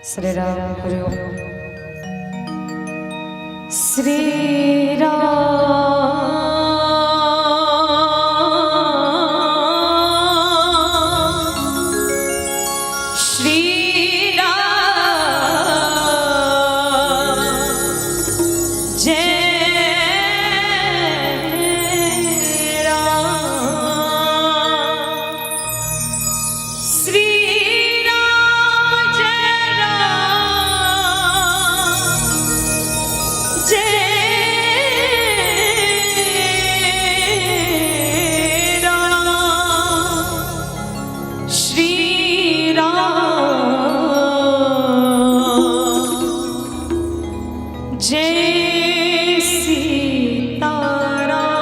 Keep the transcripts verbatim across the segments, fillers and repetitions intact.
श्री राम। हरि ओम। श्री राम। श्री राम। जय राम। श्री राम। जय राम। जय राम। श्री राम। जय सीता राम।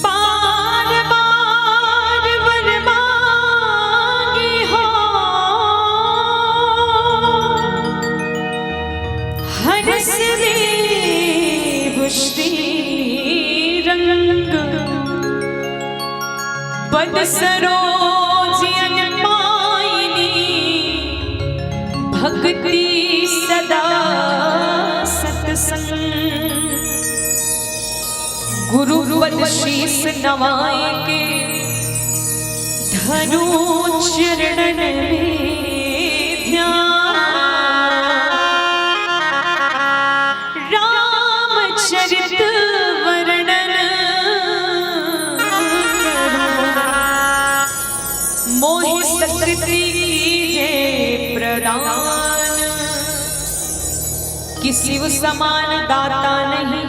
बार बार वर मांगी हो, हरष देव श्री रंग। पद सरोज अन पाइनी, भक्ति सदा सतसंग। गुरु पद शीस नवाए के, धरु चरणन में ध्यान। रामचरित वर्णन करो, मोहि सकृति कीजे प्रदान। कि शिव समान दाता नहीं,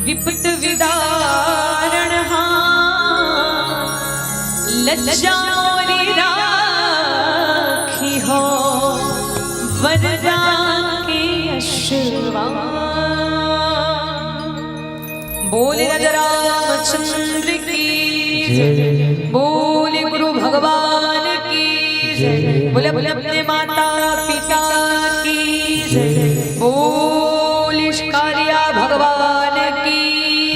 विपत विदारण हां। लज्जा मोरी राखी हो, वरदा के अशवा। बोले राजा रामचंद्र की जय। बोले गुरु भगवान की जय। बोले अपने अपने माता पिता की जय। बोले शिकारिया भगवान की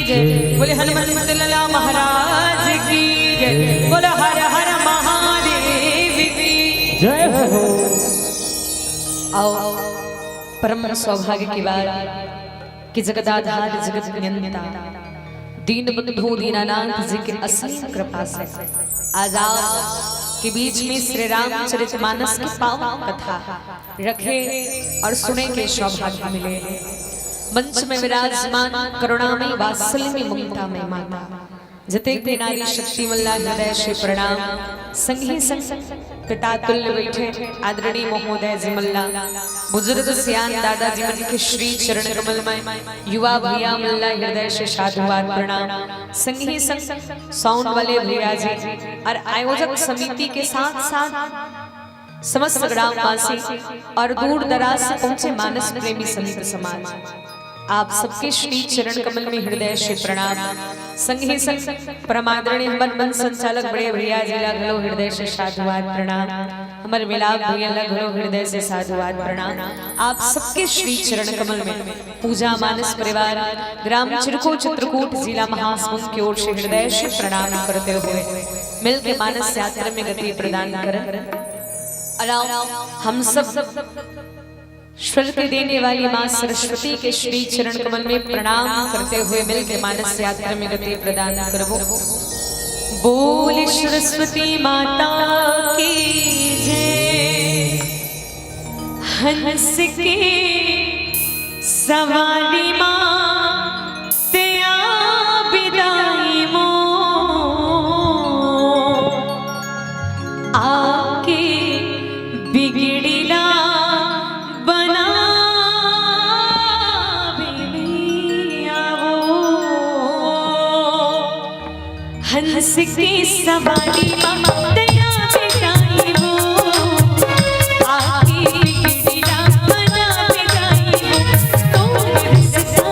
जय। बोले हनुमंत लाला महाराज की जय। बोले हर हर महादेव की जय हो। आओ, परम सौभाग्य की बात कि जगदाधार जगत नियंता दीन बंधु दीनानाथ जी के असीम कृपा से आज आप के बीच में श्री रामचरित मानस की पावन कथा रखे और सुने के सौभाग्य मिले। मंच में विराजमान करुणामयी वात्सल्यमयी ममतामयी माता, जतेक भी नारी शक्ति मन ला हृदय से प्रणाम। संगी संग पिता तुल्य बैठे आदरणीय महोदय जी मन ला, बुजुर्ग सियान दादा जी मन के श्री चरण कमल में, युवा भैया मन ला हृदय से साधुवाद प्रणाम। संगी संग साउंड वाले भैया जी और आयोजक समिति के साथ साथ समस्त ग्रामवासी और दूर दराज से पहुंचे मानस प्रेमी संत समाज, आप सबके श्री चरण कमल में हृदय से प्रणाम। संगी संग परमादरणीय हमर मंच संचालक बड़े भैया जी ला घलो हृदय से साधुवाद प्रणाम। हमर मिलाप भैया ला घलो हृदय से साधुवाद प्रणाम। आप सबके श्री चरण कमल में पूजा मानस परिवार ग्राम चिरको चित्रकूट जिला महासमुंद की ओर से हृदय से प्रणाम करते हुए मिल के मानस यात्रा में गति प्रदान करन। अलाओ हम सब स्वर्ग देने वाली माँ सरस्वती के श्री चरण कमल में प्रणाम करते हुए मिल के मानस यात्रा में गति प्रदान करबो। बोल सरस्वती माता की जय। हंस के सवारी माँ तेया बिदाई मो, आके बिगड़िला बना आवो। हंस के सवारी माँ तेया बिदाई मो, आके बिगड़िला बना बिदाई मो। तो हंसता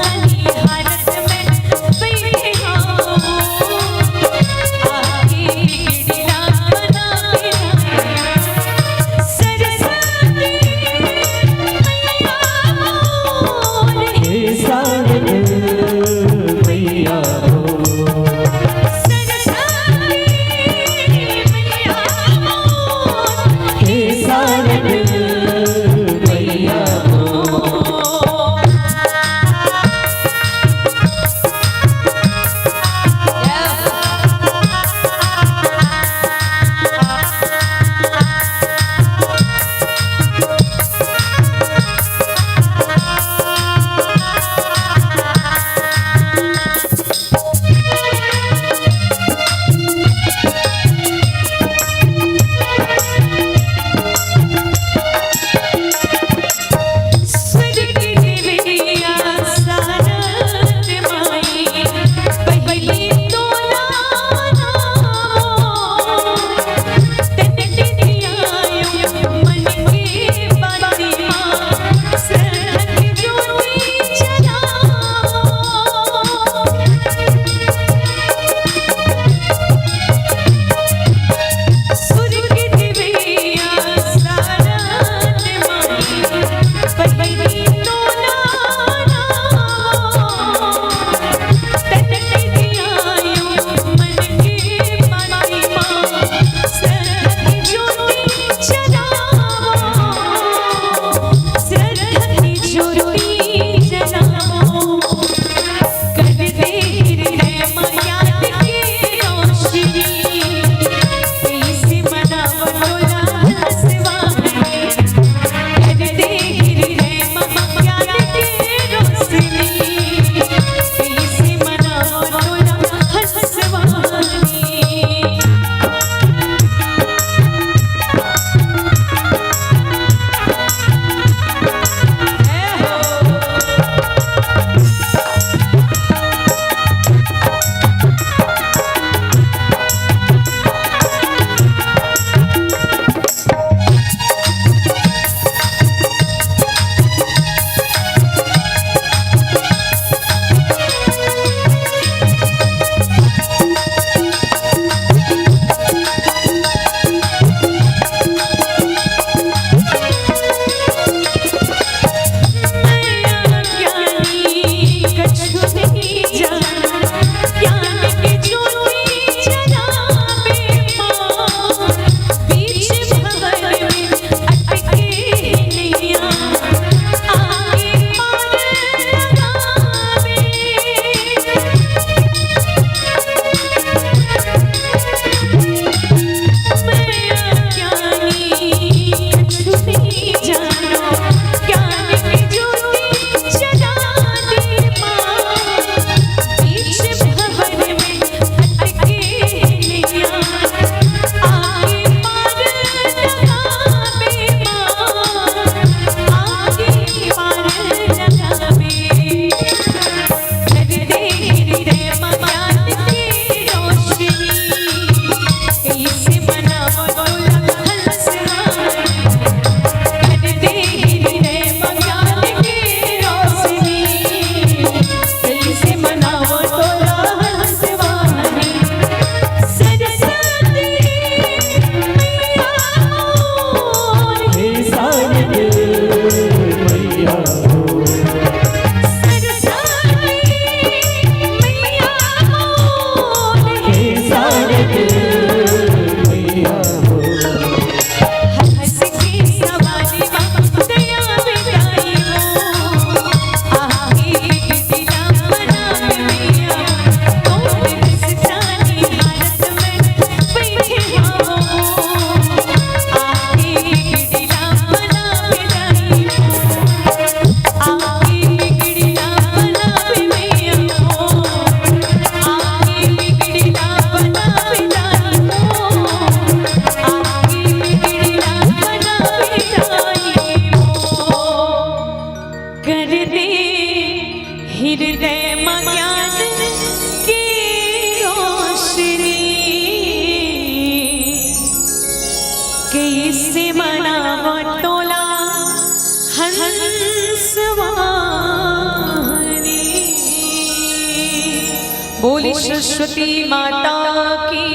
सरस्वती माता की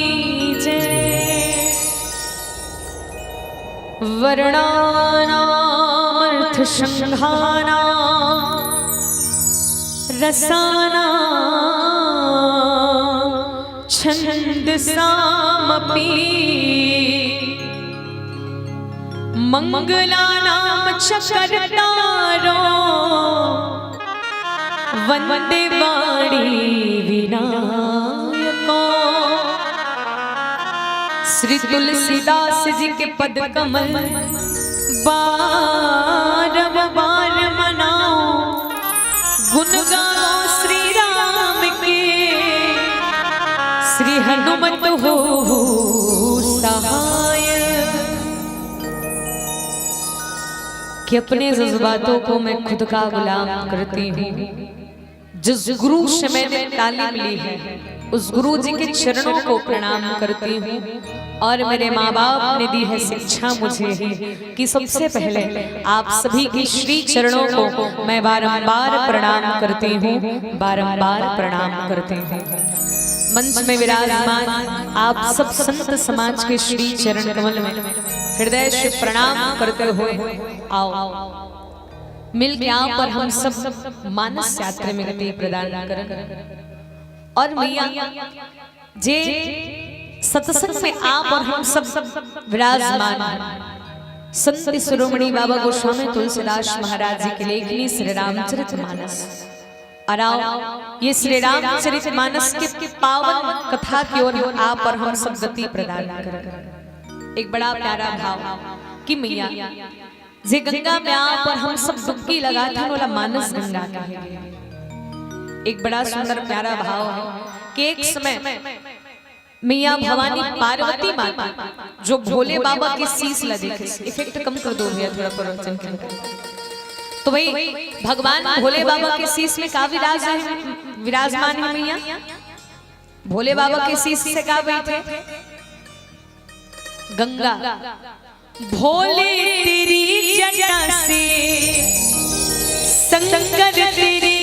जय। वर्णानामर्थ संघानां रसानां छंदसामपि। मंगलानां च कर्तारो वंदे वाणी विनायको। श्री तुलसीदास जी के पद कमल बारम बार मनाओ, गुण गाओ श्री राम के, श्री हनुमत हो सहाय। कि अपने जज्बातों को मैं खुद का गुलाम करती हूँ। जिस गुरु से मैंने तालीम ली है, उस गुरु जी के चरणों को प्रणाम करती हूँ। और मेरे माँ बाप ने दी है शिक्षा मुझे ही कि सबसे पहले आप सभी के श्री चरणों को मैं बारंबार प्रणाम करती हूँ, बारंबार प्रणाम करती हूँ। मंच में विराजमान आप सब संत समाज के श्री चरण कमल में हृदय से प्रणाम करते हुए आओ, मिल के आओ और हम सब मानस यात्रा में गति प्रदान करें। और मैया, जे सत्संग में आप और हम सब विराजमान हैं, संत शिरोमणि बाबा गोस्वामी तुलसीदास महाराज जी की लेखनी श्री रामचरित मानस। और आओ, ये श्री रामचरित मानस के पावन कथा की ओर आप और हम सब गति प्रदान करें। एक बड़ा प्यारा भाव कि मैया, जे गंगा में आप और हम सब डुबकी लगाथन, ओला मानस गंगा कहे। एक बड़ा सुंदर प्यारा भाव है कि एक समय मैया भवानी पार्वती माता जो भोले बाबा के शीश ला देखे, इफेक्ट कम कर दो भैया, थोड़ा प्रवचन के अंदर। तो भाई, भगवान भोले बाबा के शीश में का विराज है, विराजमान है मैया? भोले बाबा के शीश से का बैठे? गंगा। भोले तेरी जटा से, शंकर तेरी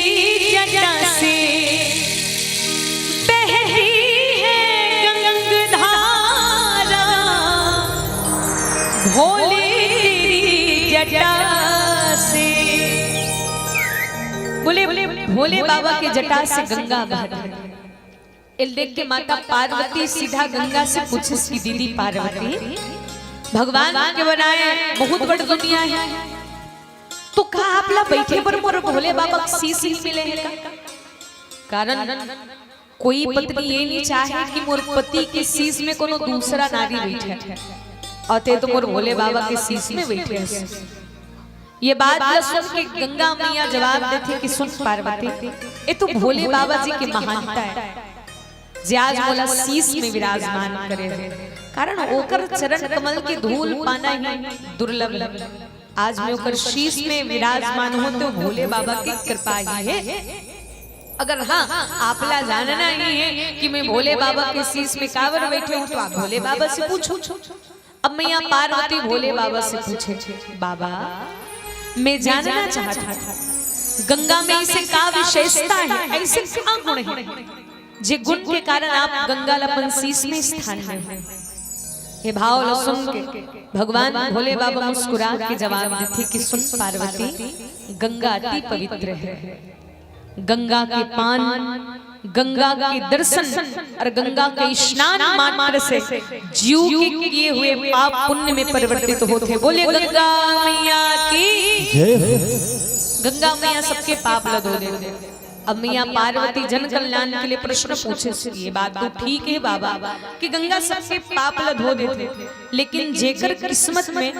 जटा से बहती है गंग धारा। भोले तेरी जटा से, बोले, भोले बाबा के जटा से गंगा बहती है। एल देख के माता पार्वती सीधा गंगा से पूछिस कि दीदी पार्वती, भगवान के बनाए बहुत बड़ दुनिया है, तो का आप ला बैठे बर मोर भोले बाबा के शीश ही मिले है का? कारण कोई पत्नी ये नहीं चाहे कि मोर पति के शीश में कोनो दूसरा नारी बैठे, और ते तो मोर भोले बाबा के शीश में बैठे है। ये बात ला सुन के गंगा मैया जवाब देथे कि सुन पार्वती, ये तो भोले बाबा जी की महानता है, जे आज मोला शीश में विराजमान करे है, कारण ओकर चरण कमल के धूल पाना ही दुर्लभ है। आज मैं ओकर शीश में विराजमान हूँ तो भोले बाबा की कृपा ही है। अगर हाँ, आपला जानना ही है कि मैं भोले बाबा के शीश में काबर बैठे हूँ, तो आप भोले बाबा से पूछो। अब मैया पार्वती भोले बाबा से पूछे, बाबा, मैं जानना चाहता हूँ, गंगा में ऐसे का विशेषता है, ऐसे का गुण है, जे गुण के कारण आप गंगा ला अपन शीश में स्थान में हो? ये भाव ला सुन के भगवान भोले बाबा मुस्कुरा के जवाब देथे कि सुन पार्वती, गंगा अति पवित्र है। गंगा के पान, गंगा के दर्शन और गंगा के स्नान मात्र से जीव के किए हुए पाप पुण्य में परिवर्तित होथे। बोलिए गंगा मैया की। जय हो। गंगा मैया सबके पाप ला धो देथे। अब मैया पार्वती जन कल्याण के लिए प्रश्न पूछे, ये बात तो ठीक है बाबा कि गंगा सबके पाप ला धो देथे, लेकिन जेकर किस्मत में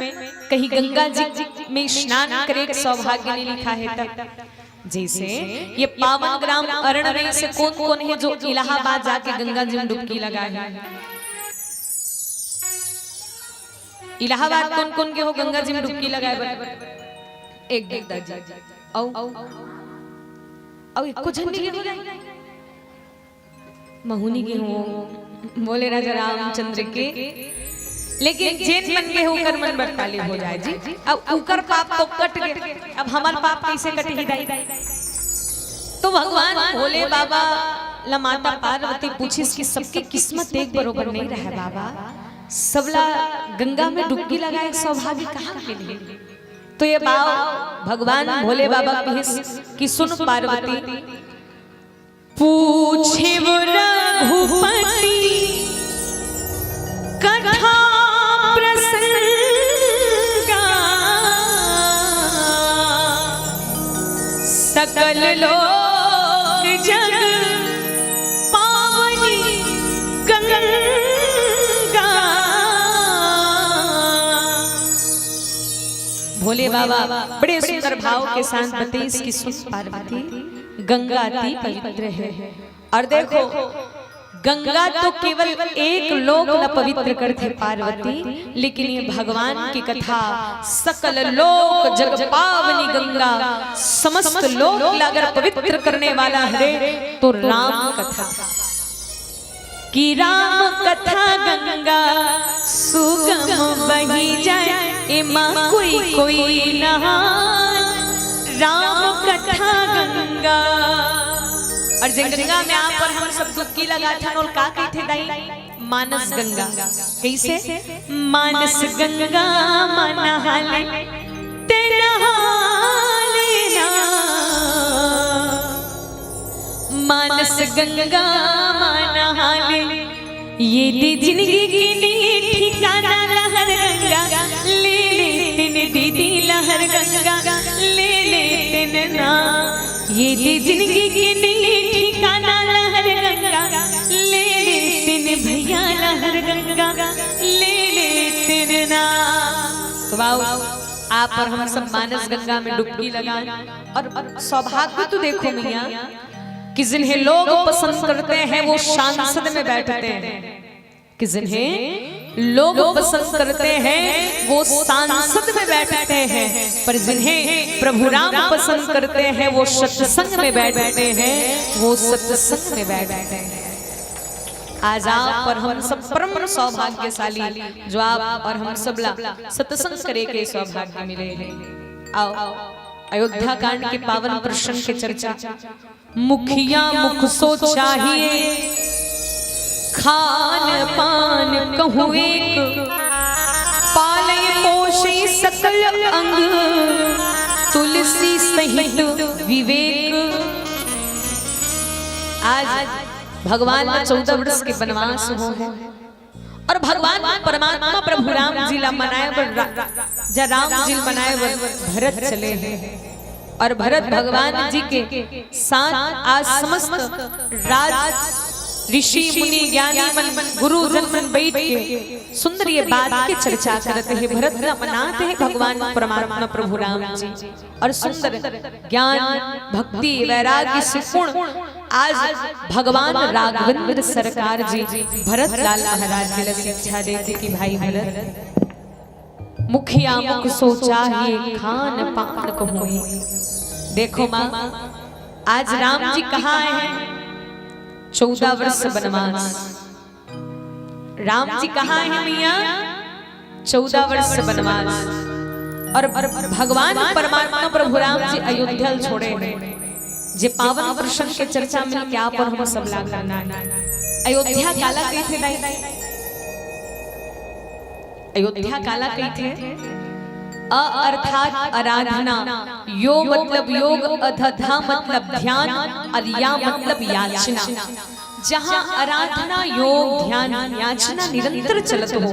कहीं गंगा जी में स्नान करे के सौभाग्य नहीं लिखा है तब। जैसे ये पावन ग्राम अरण में से कौन कौन है जो इलाहाबाद जाके गंगा जी में डुबकी लगाए है? इलाहाबाद कौन कौन के हो गंगा जी में डुबकी लगाए बर? एक दादा जी। औ, औ एको झन नहीं गे हो। महूनी गे हो, बोले राजा रामचंद्र के। लेकिन जेन मन गे हो, ओकर मन बर ताली हो जाए जी। अब उकर पाप तो कट गे, अब हमर पाप कैसे कटही दाई? तो भगवान भोले बाबा ला माता पार्वती पूछिस कि सबके किस्मत एक बरोबर नहीं रहे बाबा, सबला गंगा में डुबकी लगाए के सौभाग्य कहाँ मिले? तो ये बाव भगवान भोले बाबा कहिस कि सुन पार्वती, पूछे वो रघुपति कथा प्रसंगा, सकल लोक जग पावनी गंगा। भोले बाबा बड़े सुंदर भाव के साथ बतइस कि सुन पार्वती, गंगा अति पवित्र है। और देखो, गंगा तो केवल एक लोक ला पवित्र करथे पार्वती, लेकिन ये भगवान की कथा सकल लोक जग पावनी गंगा, समस्त लोक ला अगर पवित्र करने वाला हरे तो राम कथा। कि राम कथा गंगा सुगम बही जाए, एमा कोई कोई नहाए। राम कथा गंगा। और जे गंगा में आप और हम सब डुबकी लगाथन, ओला का कहिथे दाई? मानस गंगा। कइसे? मानस गंगा मा नहाले, ते नहाले ना। मानस गंगा मा नहाले, ये दे जिंदगी के ने ठिकाना। लहर गंगा ले ले तेने दीदी, लहर गंगा ले ले तेने ना। ये दे जिंदगी के ने ठिकाना, लहर गंगा ले ले तेने भैया, लहर गंगा ले ले तेने ना। तो आओ, आप और हम सब मानस गंगा में डुबकी लगाएं। और सौभाग्य तो देखो मैया, कि जिन्हें लोग पसंद करते हैं वो सांसद में बैठते हैं, कि जिन्हें लोग पसंद करते हैं वो सांसद में बैठते हैं, पर जिन्हें प्रभु राम पसंद करते हैं वो सत्संग में बैठते हैं, वो सत्संग में बैठते हैं। आज आप और हम सब परम सौभाग्यशाली, जो आप और हम सबला सत्संग करे के सौभाग्य मिले हैं। आओ, अयोध्या कांड के पावन प्रसंग के चर्चा। मुखिया मुख सो चाहिए, खान पान कहूँ एक, पाले पोषे सकल अंग, तुलसी सहित विवेक। आज भगवान ला चौदह वर्ष के वनवास हो है, और भगवान परमात्मा प्रभु राम जी ला मनाए बर रा-, जा राम जी ला मनाए बर भरत चले हैं। और भरत भगवान जी के साथ आज समस्त राज, ऋषि मुनि ज्ञानी मन, गुरुजन मन बैठ के सुंदर ये बात के चर्चा करत हे। भरत ला मनात हे भगवान परमात्मा प्रभु राम जी। और सुंदर ज्ञान, भक्ति, वैराग्य से पूर्ण आज भगवान राघवेंद्र सरकार जी भरत लाल महाराज जी ला शिक्षा देथे कि भाई भरत, मुखिया मुख सो चाहिए, खान पान कहूँ एक। देखो माँ, आज राम जी कहाँ आए हैं? चौदह वर्ष वनवास। राम जी कहाँ आए हैं मैया? चौदह वर्ष वनवास। और भगवान परमात्मा प्रभु राम जी अयोध्या ल छोड़े हैं। जे पावन प्रसंग के चर्चा में क्या पर हम सब ला करना है। अयोध्या काला कहिथे दाई? अयोध्या काला कहिथे? अ अर्थात आराधना, यो मतलब योग, अध ध मतलब ध्यान, और या मतलब याचना। जहाँ आराधना, योग, ध्यान, याचना निरंतर चलत हो,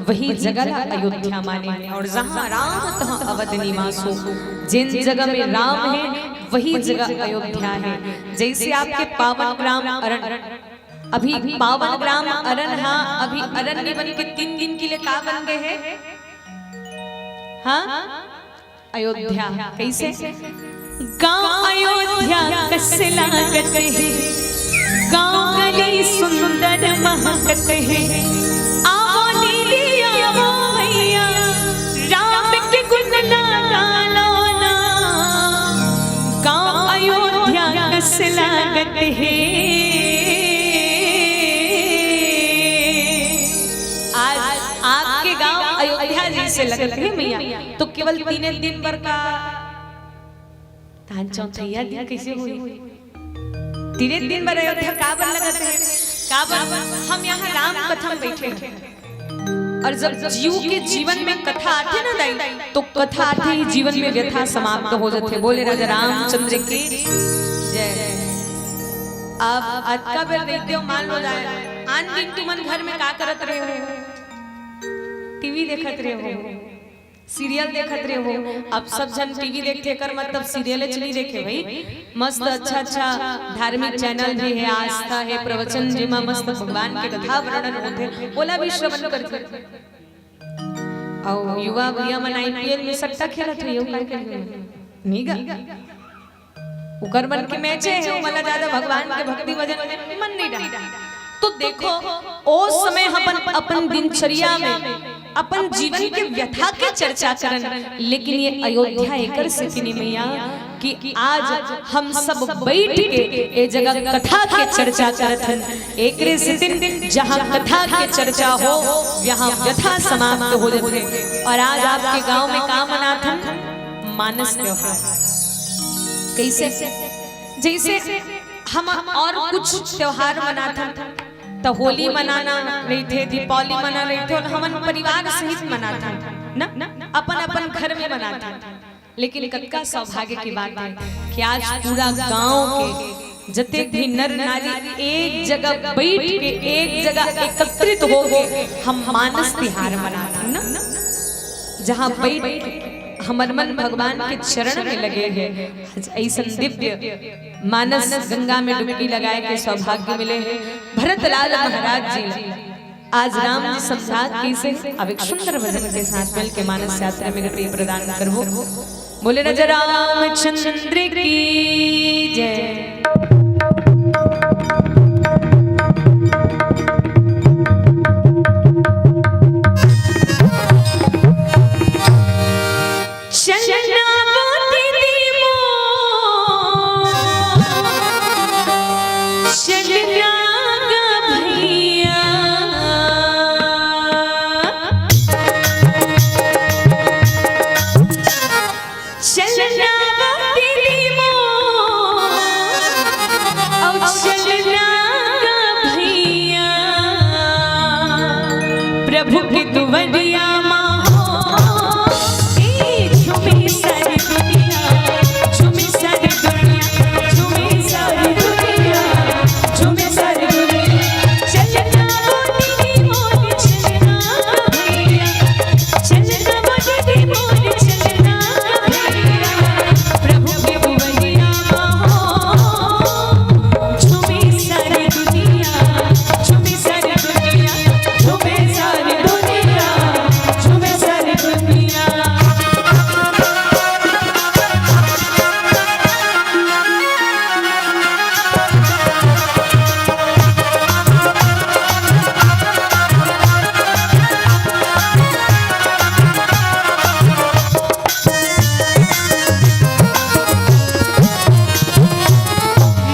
वही जगह ला अयोध्या माने। और जहाँ राम तहाँ अवध निवास हो, जिन जगह में राम है, वही जगह अयोध्या है। जैसे आपके पावन ग्राम अरन, अभी पावन ग्राम अरन हा, अभी अरन नहीं बन के तीन दिन के लिए का बन गए हैं? हाँ, अयोध्या। कैसे? गांव अयोध्या कस लागत हे, गांव गली सुंदर महकत हे। आवो दीदी आवो भैया, राम के गुण ला गालो ना। गांव अयोध्या कस लागत हे। आज आपके गांव अयोध्या जैसे लगत हे मैया, तो केवल तीने दिन बर का, तान चौथैया दिन कैसे हुई? तीरे दिन बर अयोध्या काबर लगत हे? काबर हम यहाँ राम कथा में बैठे हैं। और जब जीव के जीवन में कथा आथे ना दाई, तो कथा आथे ही जीवन में व्यथा समाप्त हो जाथे। बोले राजा रामचंद्र की जय। अब अतका बेर रहिते हो, मान लो जाए, आन दिन तुमन घर में का करत रहे हो? टीवी देखत रहे हो, सीरियल देखत रहे हो। अब सब झन टीवी देखथे, एकर मतलब सीरियल च नइ देखे भाई। मस्त अच्छा अच्छा धार्मिक चैनल भी हे, आस्था हे, प्रवचन, जेमा मस्त भगवान के कथा वर्णन होथे, ओला भी श्रवण करथे। अउ युवा भैया मन आईपीएल में सट्टा खेलत हे, यो काय करियो? नइ गा। उकर मन के मैचे हे, ओमन ला ज्यादा भगवान के भक्ति भजन में मन नइ डाले। तो देखो, ओ समय अपन, अपन दिनचर्या में अपन जीवन के व्यथा के चर्चा करन, लेकिन ये अयोध्या एकर सेती नइ मैया कि आज हम सब बैठ के ए जगह कथा के चर्चा करत हन। एकरे सेती जहाँ कथा के चर्चा हो, वहाँ व्यथा समाप्त हो जाथे। और आज आपके गांव में का मनाथन? मानस त्योहार। कइसे? जइसे हम और कुछ त्योहार मनाथन, त होली मनाना रहिथे, दीपावली मना रहिथे, अउ हमन परिवार सहित मनाथन ना, अपन अपन घर में मनाथन। लेकिन कतका सौभाग्य के बात हे कि आज पूरा गांव के जतेक भी नर नारी एक जगह बैठ के, एक जगह एकत्रित होके हम मानस तिहार मनाथन ना, जहाँ बैठ के हमर मन भगवान के चरण में लगे हे। आज अइसन दिव्य मानस गंगा में डुबकी लगाए के सौभाग्य मिले हे भरतलाल महाराज जी ला। आज राम जी समझात कइसे, अब एक सुंदर भजन के साथ मिल के मानस यात्रा में गति प्रदान करबो। बोले राजा रामचंद्र की जय। चलना वो दीदी मोर, चलना गा भैया। चलना वो दीदी मोर, अउ चलना गा भैया। प्रभु के दुवरिया मा हो, ए झूमे सारी दुनिया, झूमे सारी दुनिया, झूमे सारी दुनिया, झूमे सारी दुनिया। चलना वो दीदी मोर, चलना भैया, चलना वो दीदी मोर, चलना भैया। प्रभु के दुवरिया मा हो, झूमे सारी दुनिया, झूमे सारी दुनिया, झूमे सारी दुनिया, झूमे सारी दुनिया।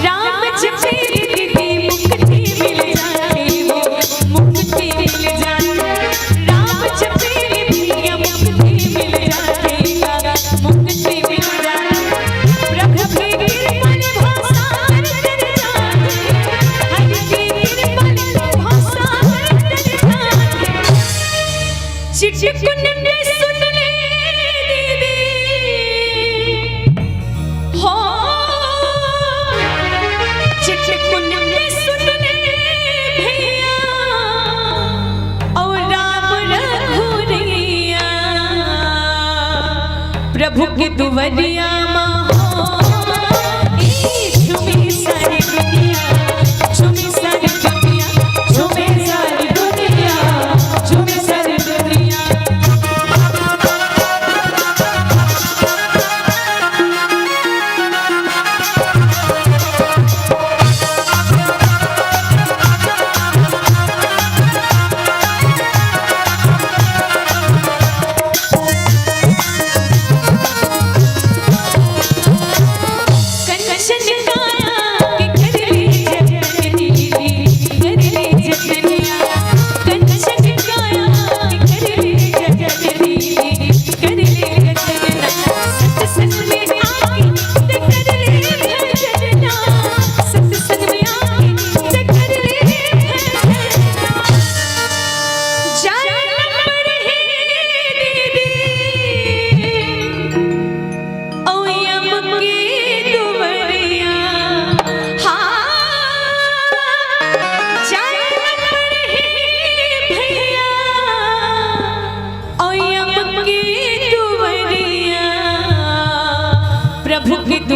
राम जपे रे दीदी मुक्ति मिल जाती वो, मुक्ति मिल जाती। राम जपे रे भैया मुक्ति मिल जाती, मुक्ति मिल जाती। प्रभु की कृपा ने भवसागर तर जाती, हरि की कृपा ने भवसागर तर जाती। चिटकुन के सुन ले दीदी हो, चिटकुन के सुन ले भैया, अउ राम रघुरैया। प्रभु के दुवरिया मा हो, ए झूमे सारी दुनिया, झूमे सारी दुनिया, झूमे सारी दुनिया, झूमे सारी दुनिया।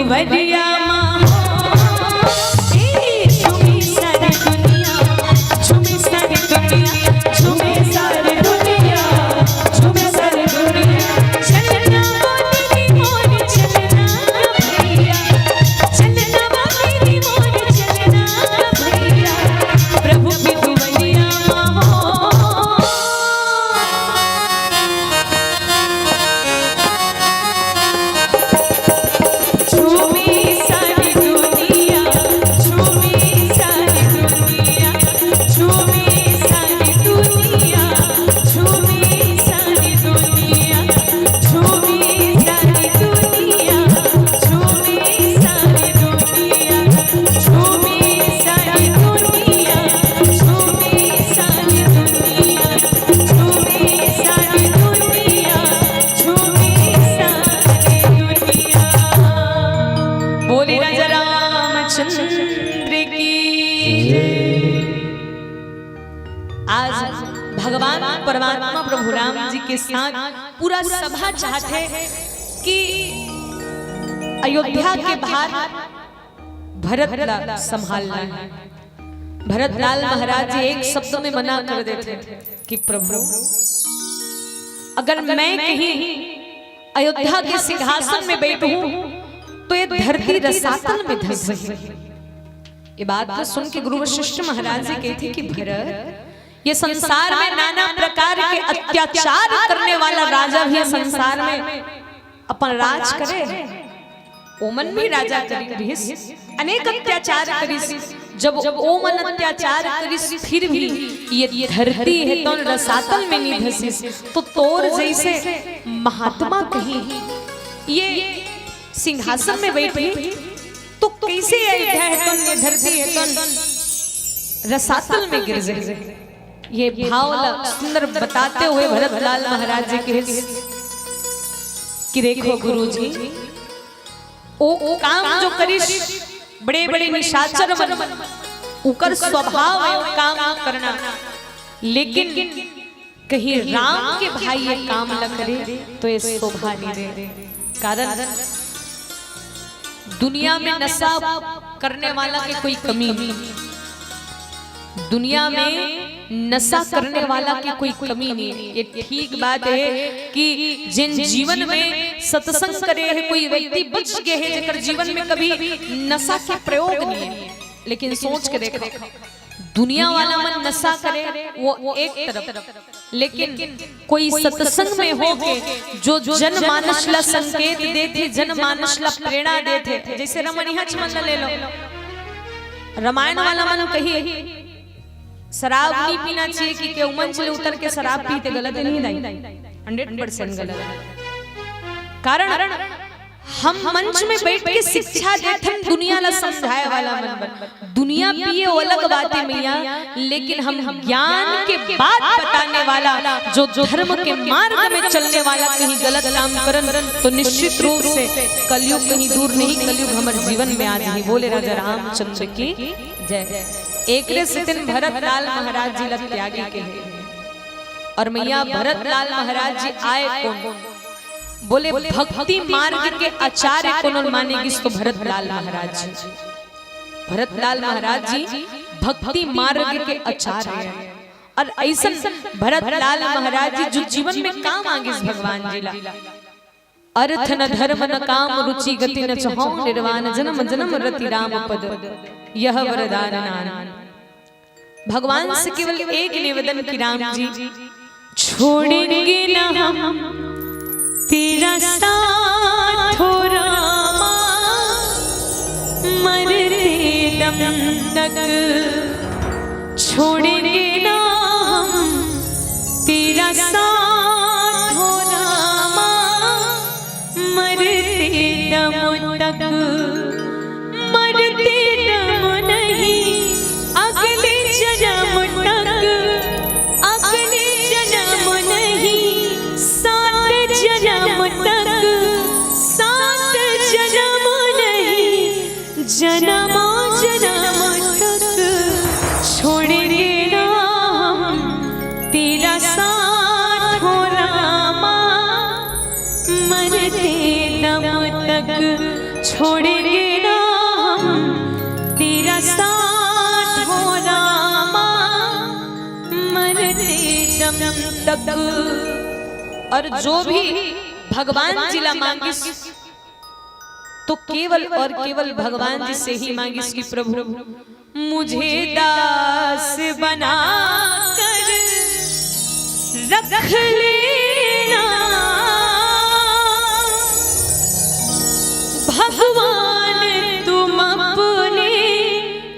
वरिया मा हो, ए, झूमे सारी दुनिया, झूमे सारी दुनिया, झूमे सारी दुनिया, झूमे सारी दुनिया। चलना वो दीदी मोर, चलना भैया, चलना वो दीदी मोर, चलना भैया, प्रभु की दुवरिया मा हो। झूमे सारी दुनिया, झूमे सारी दुनिया, झूमे सारी दुनिया, झूमे सारी दुनिया, झूमे सारी दुनिया, झूमे सारी दुनिया, झूमे सारी दुनिया, झूमे सारी दुनिया, झूमे सारी दुनिया, झूमे सारी दुनिया। बोले राजा रामचंद्र की। आज भगवान परमात्मा प्रभु राम जी के साथ पूरा सभा चाहत हे कि अयोध्या के भार भरत ला संभालना हे। भरत लाल महाराज जी एक शब्द में मना कर देथे कि प्रभु, अगर मैं कहीं अयोध्या के सिंहासन में बैठूं तो ये धरती रसातल में धंस जाए। ये बात को सुन के गुरु वशिष्ठ महाराज जी कहते कि भरत, ये संसार में नाना प्रकार के अत्याचार करने वाला राजा भी ये संसार में अपन राज करे, ओमन भी राजा करी रिहिस, अनेक अत्याचार करिस। जब ओमन अत्याचार करिस, फिर भी ये धरती हे तोन रसातल में नहीं धसिस, तो तोर जैसे महात्मा कहीं ये सिंहासन में बैठी, तो कैसे ये अयोध्या हे तोन, ये धरती हे तोन रसातल में गिर जाए। ये भाव ला सुंदर बताते हुए भरत लाल महाराज जी कहे कि देखो गुरु जी, ओ, ओ काम जो करिस बड़े बड़े निशाचर मन, उकर स्वभाव हे ओ काम करना, लेकिन कहीं राम के भाई ये काम ल करे तो ये शोभा नहीं दे। कारण दुनिया में नशा करने वाला के कोई कमी नहीं, दुनिया में नशा करने वाला की कोई कमी नहीं है। ये ठीक बात है कि जिन जीवन में सत्संग करे है, कोई व्यक्ति बच गए है, जेकर जीवन में कभी नशा के प्रयोग नहीं है। लेकिन सोच के देखो, दुनिया वाला मन नशा करे वो एक तरफ, लेकिन कोई सत्संग में होके जो जनमानस ला संकेत देथे, जनमानस ला प्रेरणा देथे, जैसे रमणिया च मन ला ले लो, रामायण वाला मन कही शराब नहीं पीना चाहिए कि केहू मंच ले उतर के शराब पीते गलत नहीं दाई, हंड्रेड परसेंट गलत। कारण हम मंच में बैठ के शिक्षा देथन दुनिया ला समझाए वाला मन बर। दुनिया पिए वो अलग बात है मैया, लेकिन हम ज्ञान के बात बताने वाला, जो धर्म के मार्ग में चलने वाला कहीं गलत काम करन तो निश्चित रूप से कलयुग कहीं दूर नहीं, कलयुग हमर जीवन में आज ही। बोले राजा रामचंद्र की जय। एकरे सेतिन भरत लाल महाराज जी ला त्यागी के हे। और मैया भरत लाल महाराज जी आय कोन? बोले भक्ति मार्ग के आचार्य कोन माने गिस तो भरत लाल महाराज जी। भरत लाल महाराज जी भक्ति मार्ग के आचार्य हे। और ऐसन भरत लाल महाराज जी जो जीवन में काम आगिस भगवान जी ला। अर्थ न धर्म न काम रुचि गति न चहौ निर्वाण जन्म जन्म रति राम पद यह वरदान नान। भगवान से केवल एक निवेदन कि राम जी, छोड़ेंगे ना हम तेरा साथ हो रामा, मरते दम तक छोड़ेंगे ना हम तेरा साथ हो रामा, मरते दम तक, मरते दम नहीं, अगले जन्म तक, अगले जन्म नहीं, सात जन्म तक, सात जन्म नहीं, जन्मों जन्म तक छोड़ेंगे ना हम तेरा साथ हो रामा, मरते दम तक छोड़ेंगे ना हम तेरा साथ हो रामा, मरते दम तक। और जो भी भगवान जी ला मांगिस, तो केवल और केवल भगवान जी से ही मांगिस कि प्रभु, मुझे दास बनाकर रख लेना, भगवान तुम अपने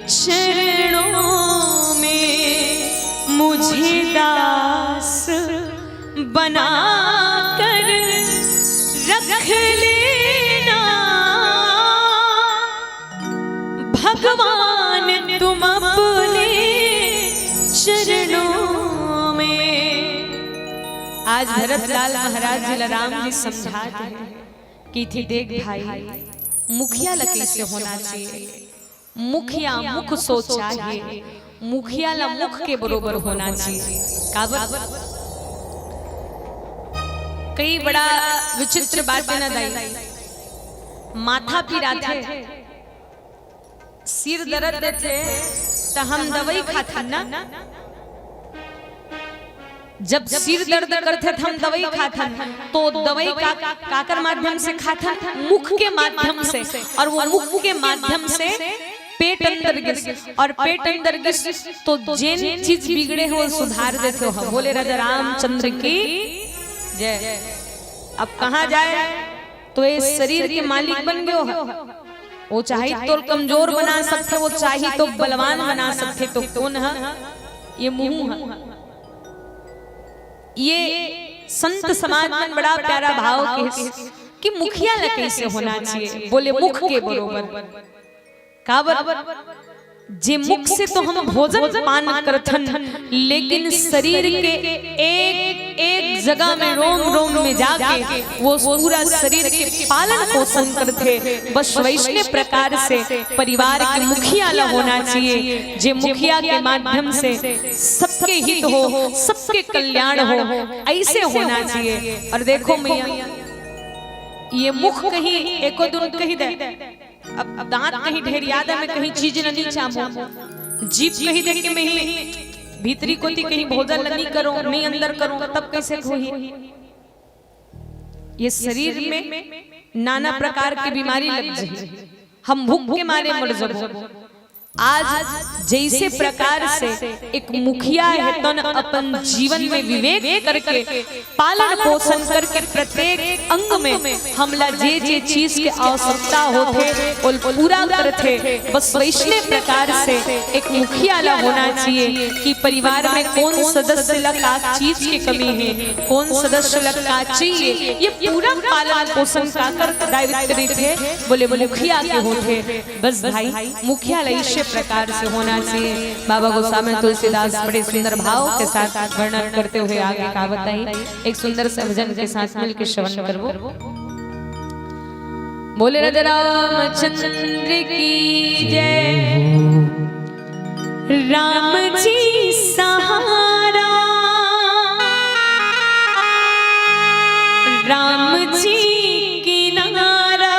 चरणों में मुझे दास बनाकर रख लेना, भगवान तुम अपने चरणों में। आज भरतलाल महाराज जी ला राम जी समझात हे कि थी देख भाई, मुखिया ला कइसे होना चाहिए। मुखिया मुख सो चाहिए, मुखिया ला मुख के बरोबर होना चाहिए। काबर? कई बड़ा विचित्र बात हे ना दाई, माथा पिराथे, सिर दर्द देथे, त हम दवाई खाथन ना। जब सिर दर्द करथे, त हम दवाई खाथन, तो दवाई का, काकर माध्यम से खाथन? मुख के माध्यम से। और वो मुख के माध्यम से पेट अंदर गिस, और पेट अंदर गिस, तो जेन चीज बिगड़े हो, सुधार देथे हो। बोले राजा रामचंद्र की जय। अब कहाँ जाए, तो ये शरीर के मालिक बन गयो हे। वो चाही तो कमजोर बना सकथे, वो चाही तो बलवान बना सकथे। तो कोन ह? ये मुंह ह। ये संत समाज मन बड़ा प्यारा भाव कहिस कि मुखिया ला कइसे होना चाहिए, बोले मुख के बरोबर। काबर? जे मुख से तो हम भोजन पान करथन, लेकिन शरीर के एक एक जगह में, रोम रोम में जाके वो पूरा शरीर के पालन पोषण करथे। बस वैसने प्रकार से परिवार के मुखिया ला होना चाहिए, जे मुखिया के माध्यम से सबके हित हो, सबके कल्याण हो, ऐसे होना चाहिए। और देखो मैया, ये मुख कहीं एको दिन कहि दे, अब दांत कहीं ढेरिया दे, मैं कहीं चीज ल नइ चाबों, जीभ कहि दे कि मैं ही भीतरी कोती कहीं भोजन ल नइ करों, नइ अंदर करों, तब कइसे होही? ये शरीर में नाना प्रकार के बीमारी लग जाही, हम भूख के मारे मर जाबो। आज जइसे प्रकार से एक मुखिया हे, तन अपन जीवन में विवेक करके, पालन पोषण करके, प्रत्येक अंग में हमला जे जे चीज के आवश्यकता होथे, ओल पूरा करथे। बस वैसने प्रकार से एक मुखिया ला होना चाहिए कि परिवार में कोन सदस्य ला का चीज के कमी हे, कोन सदस्य ला का चाहिए, ये पूरा पालन पोषण काकर दायित्व रहिथे, बोले मुखिया के होथे। बस भाई, मुखिया ला इसे प्रकार से होना चाहिए। बाबा गोस्वामी तुलसीदास बड़े सुंदर भाव के साथ वर्णन करते हुए आगे का बताई, एक सुंदर से भजन के साथ मिलके श्रवण करबो। बोले राजा रामचंद्र की जय। राम जी सहारा, राम जी किनारा,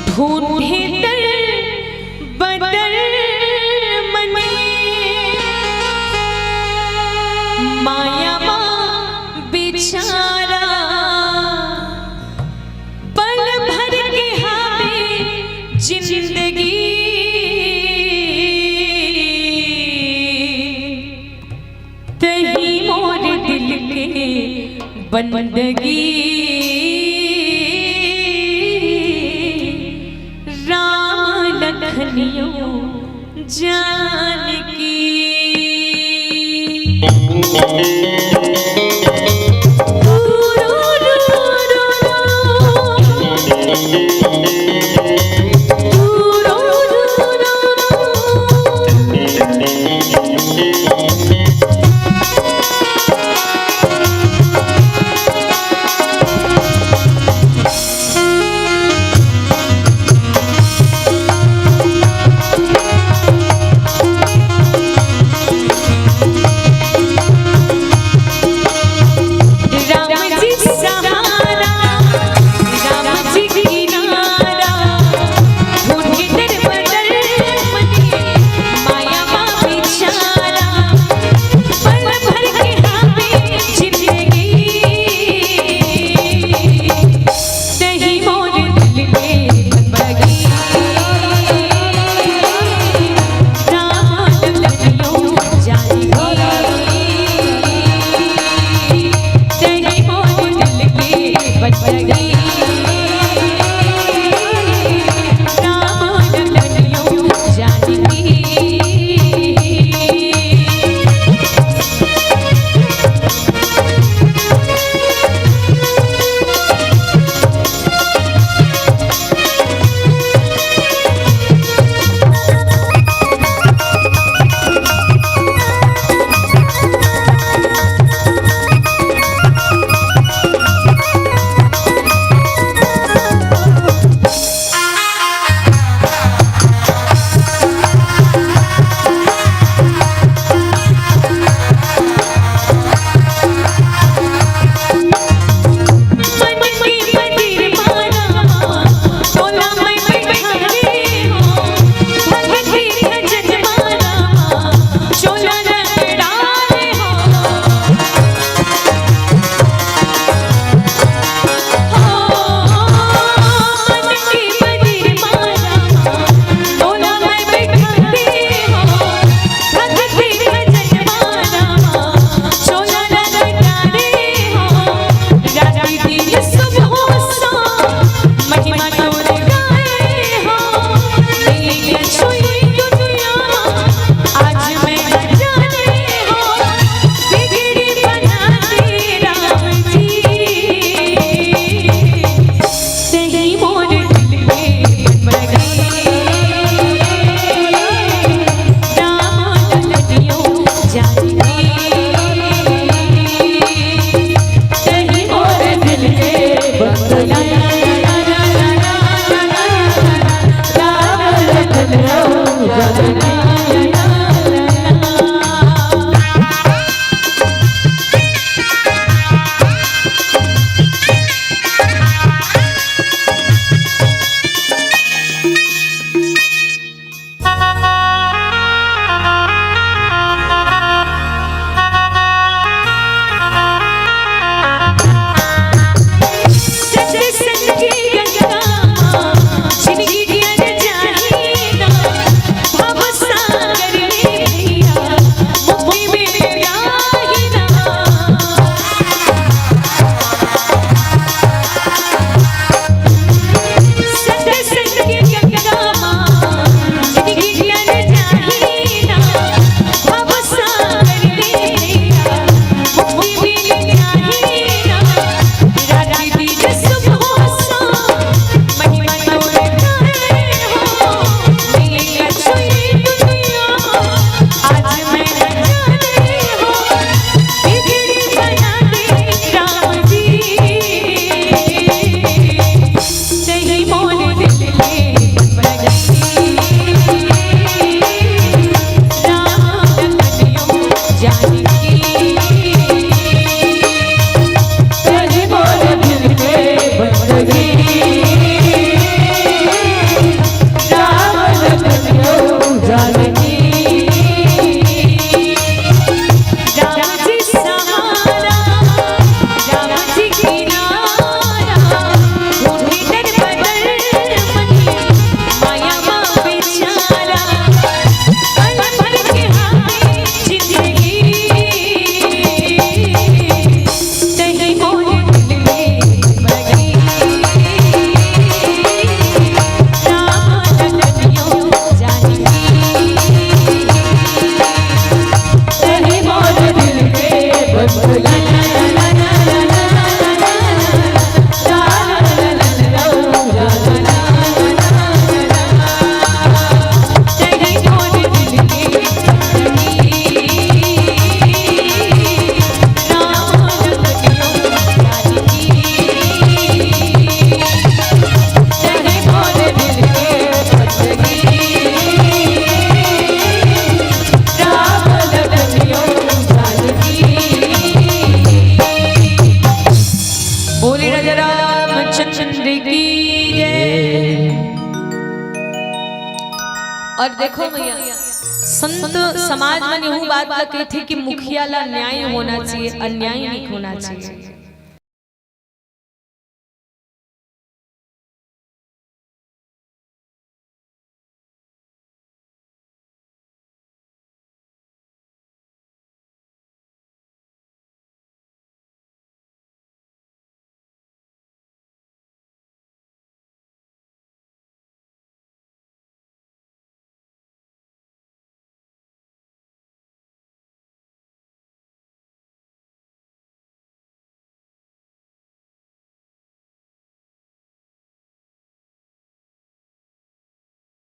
ढूंढे दर बदर मने, माया मा बेचारा, पल भर के हावे जिंदगी, तही मोर दिल के बंदगी। राम लखनियो जानकी। चंद्र की जय। और देखो भैया, संत समाज मन यहू बात ला कहिथे कि मुखिया ला न्याय होना चाहिए, अन्याय नहीं होना चाहिए।